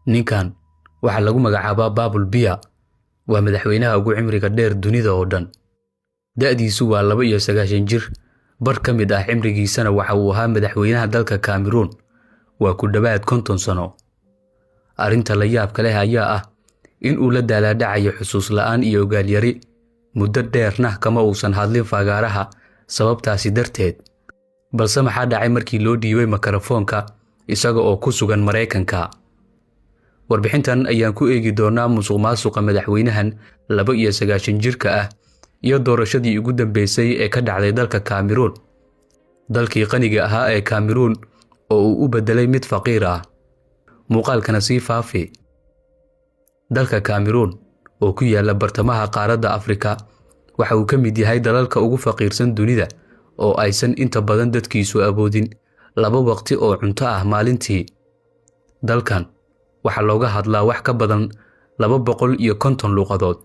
Ninkan waxaa lagu magacaabaa Paul Biya, waa madaxweynaha ugu cimriga dheer dunida oo dhan. Da'diisu waa 92 jir, bar ka mid ah cimrigiisana waxa uu ahaa madaxweynaha dalka Cameroon, waa ku dhowaad 50 sano. Arrinta la yaabka leh ayaa ah in uu la daalaadhacayo xusuus la'aan iyo ogaal yari, muddo dheerna kama uusan hadlin fagaaraha sababtaasi darteed. Balse maxaa dhacay markii loo dhiibay makarafoonka isaga oo ku sugan Maraykanka? Warbixintan ayaan ku eegi doonaa musuqmaasuqa madaxweynahan 92 jirka ah iyo doorashadii ugu dambeysay ee ka dhacday dalka Cameroon, dalkii qaniga ahaa ee Cameroon oo uu u beddelay mid faqiir ah. Muuqaalkana sii faafi. Dalka Cameroon oo ku yaala bartamaha qaaradda Afrika waxa uu ka mid yahay dalalka ugu faqiirsan dunida, oo aysan inta badan dadkiisu awoodin laba waqti oo cunto ah maalintii. Dalkan waxaa looga hadlaa wax ka badan 250 luqadood,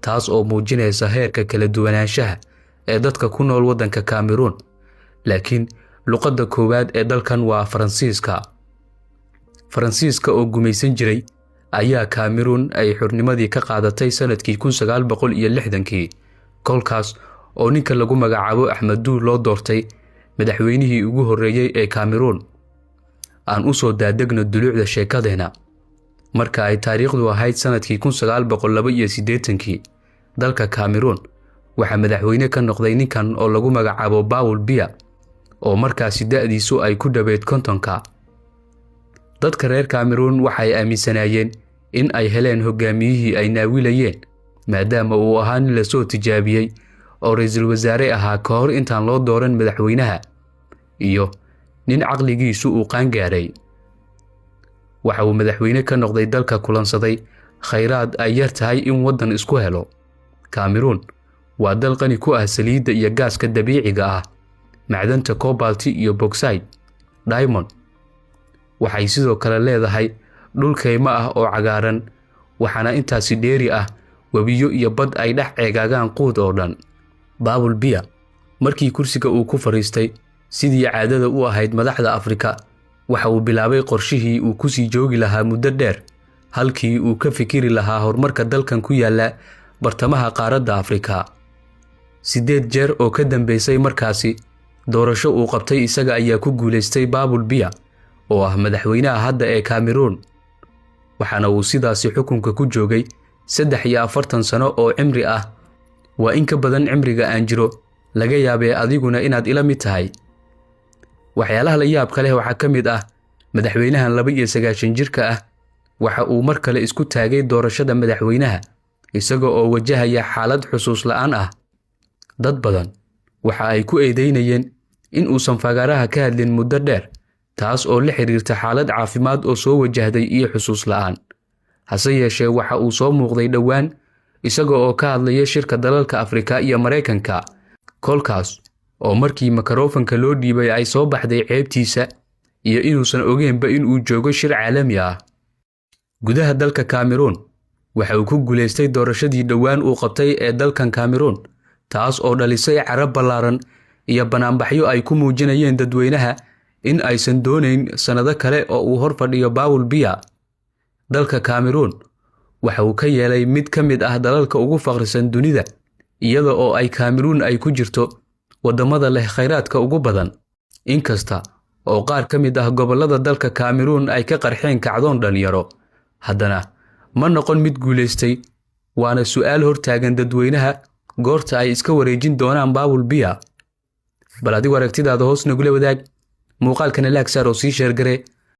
taas oo muujinaysa heerka kala duwanaanshaha ee dadka ku nool waddanka Cameroon. Laakiin luqadda koowaad ee dalkan waa Faransiiska. Faransiiska oo gumaysan jiray ayaa Cameroon ay xornimadii ka qaadatay sanadkii 1960-kii, kolkaas oo ninka lagu magacaabo Ahmadou loo doortay madaxweynihii ugu horreeyey ee Cameroon. Aan u soo daadegno dulucda sheekadeena. Marka ay taariikhdu ahayd sanadkii 1982-kii, dalka Cameroon waxaa madaxweyne ka noqday ninkan oo lagu magacaabo Paul Biya, oo markaasi da'diisu ay ku dhoweyd 50-ka. Dadka reer Cameroon waxay aaminsanaayeen in ay heleen hogaamiyihii ay naawilayeen, maadaama uu ahaa nin lasoo tijaabiyey oo ra'iisul wasaare ahaa ka hor intaan loo dooran madaxweynaha, iyo nin caqligiisu uu qaangaaray. Waxa uu madaxweyne ka noqday dalka kulansaday khayraad ay yar tahay in waddan isku helo. Cameroon waa dal qani ku ah saliidda iyo gaaska dabiiciga ah, macdanta cobalt iyo bauxite, diamond. Waxay sidoo kale leedahay dhul kaymo ah oo cagaaran, waxaana intaasi dheeri ah webiyo iyo bad ay dhex ceegaagaan quud oo dhan. Paul Biya markii kursiga uu ku fadhiistay, sidii caadada u ahayd madaxda Afrika, waxa uu bilaabay qorshihii uu ku sii joogi lahaa muddo dheer, halkii uu ka fikiri lahaa horumarka dalkan ku yaalla bartamaha qaaradda Afrika. 8 jeer oo ka dambeysay markaasi doorasho uu qabtay, isaga ayaa ku guulaystay Paul Biya oo ah madaxweynaha hadda ee Cameroon, waxaana uu sidaasi xukunka ku joogay 43 sano oo cimri ah. Waa in ka badan cimriga aan jiro, laga yaabee adiguna inaad ila mid tahay. Waxyaalaha la yaabka leh waxaa ka mid ah madaxweynahan 92 jirka ah waxa uu mar kale isku taagay doorashada madaxweynaha isaga oo wajahaya xaalad xusuus la'aan ah. Dad badan waxa ay ku eedeynayeen in uusan fagaaraha ka hadlin muddo dheer, taas oo la xiriirta xaalad caafimaad oo soo wajahday iyo xusuus la'aan. Hase yeeshee, waxa uu soo muuqday dhowaan isaga oo ka hadlaya shirka dalalka Afrika iyo Maraykanka, kolkaas oo markii makarofanka loo dhiibay ay soo baxday ceebtiisa iyo inuusan ogeynba inuu joogo shir caalami ah. Gudaha dalka Cameroon waxa uu ku guulaystay doorashadii dhowaan uu qabtay ee dalkan Cameroon, taas oo dhalisay carab ballaaran iyo banaanbaxyo ay ku muujinayeen dadweynaha in aysan doonayn sannado kale oo uu hor fadhiyo Paul Biya. Dalka Cameroon waxa uu ka yeelay mid ka mid ah dalalka ugu faqrisan dunida, iyada oo ay Cameroon ay ku jirto waddamada leh khayraadka ugu badan. Inkasta oo qaar ka mid ah gobollada dalka Cameroon ay ka qarxeen kacdoon dhalinyaro, haddana ma noqon mid guulaystay, waana su'aal hortaagan dadweynaha goorta ay iska wareejin doonaan Paul Biya. Bal adigu aragtidaada hoos nagula wadaag, muuqaalkana like saar oo sii share garee.